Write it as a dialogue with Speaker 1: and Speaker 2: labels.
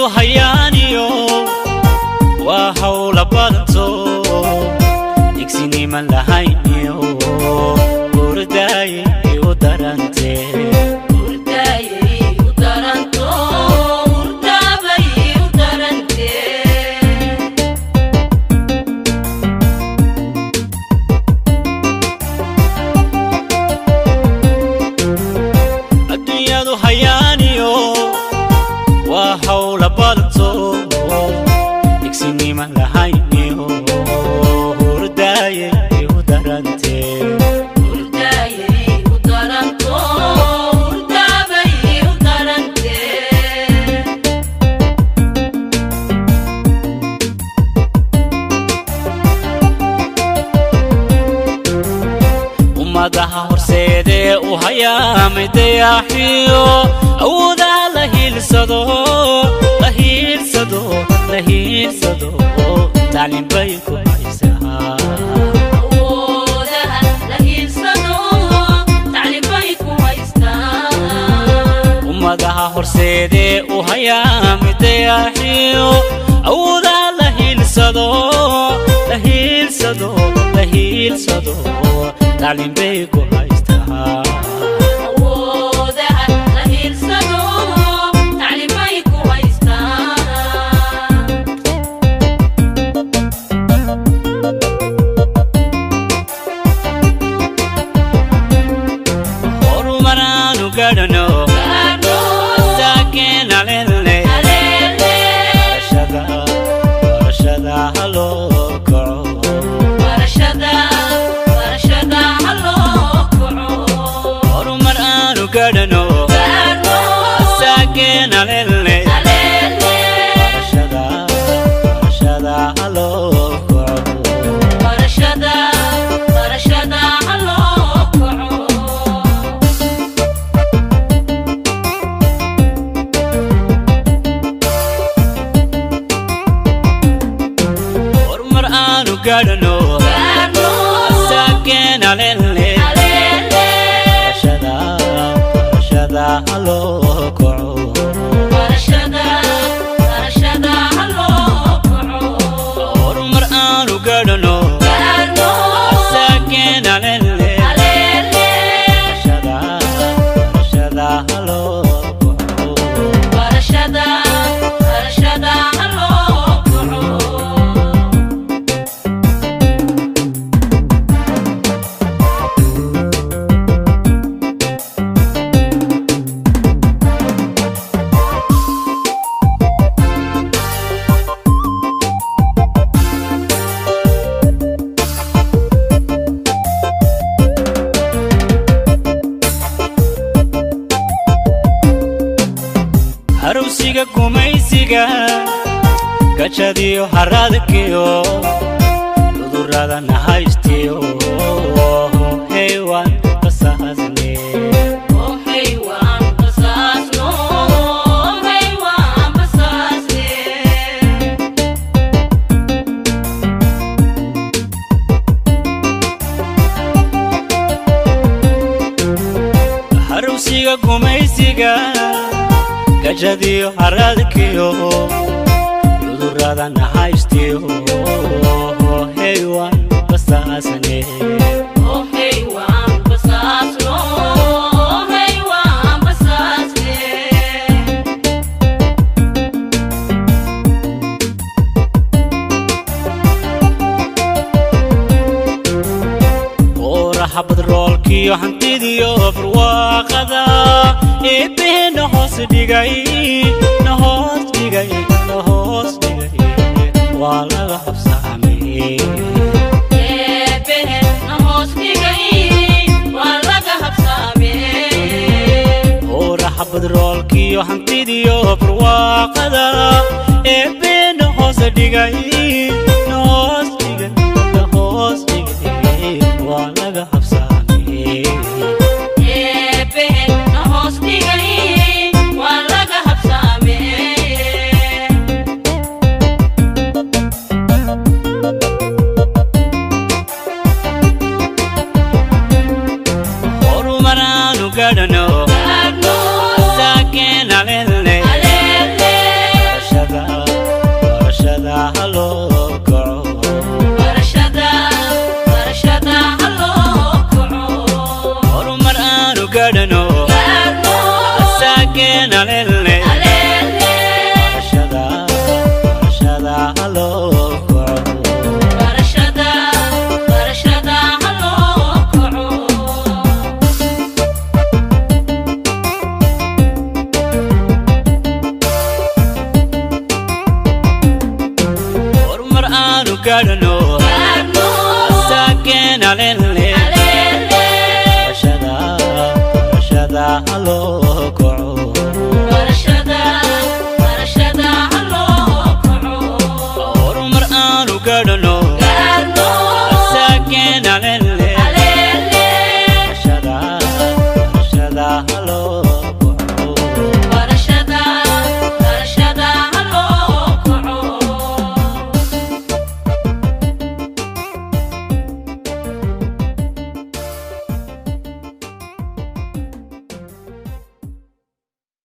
Speaker 1: Adduunyadu hayaaniyo waa hawla badanto, igsiniman lahayniyo hurdaayay u darante. Adduunyadu hayaaniyo waa hawla badanto, igsiniman lahayniyo hurdaayay u darante. Ummadaha horseedee u hayaamay dayaaxiyo awoodaha la hiilsado, la hiilsado, la hiilsado, tacliin bay ku haysaa. Ummadaha horseedee u hayaamay dayaaxiyo awoodaha la hiilsado, la hiilsado, la hiilsado, tacliin bay ku haystaa. Horumaraanu gadhano saakeenalele, barashada, barashada haloo kaco. Horumar aanu gadhano saakeenalele, barashada, barashada haloo kaco. Horumar aanu gadhano saakeenalele, barashada, barashada haloo kaco. Horumar aanu gadhano saakeenalele, barashada, barashada haloo kaco. Harowsiga gumaysiga, gajadiyo haradkiyo cudurada nahaystiyo, heywaan basaasne. Harowsiga gumaysiga, gajadiyo haradkiyo cudurada nahaystiyo, heywaan basaasne. Oraha badroolkiyo hantidiyo barwaaqada eebbehena hoos dhigay, na hoos dhigay, na hoos dhigay, waa laga habsaamay. Oraha badroolkiyo hantidiyo barwaaqada eebbehena hoos dhigay, na hoos dhigay, na hoos dhigay, waa laga habsaamay. Horumaraanu gadhano saakeenalele. Gaadhno saakeen alele. Barashada, barashada haloo kaco. Horumar aanu gaadhno.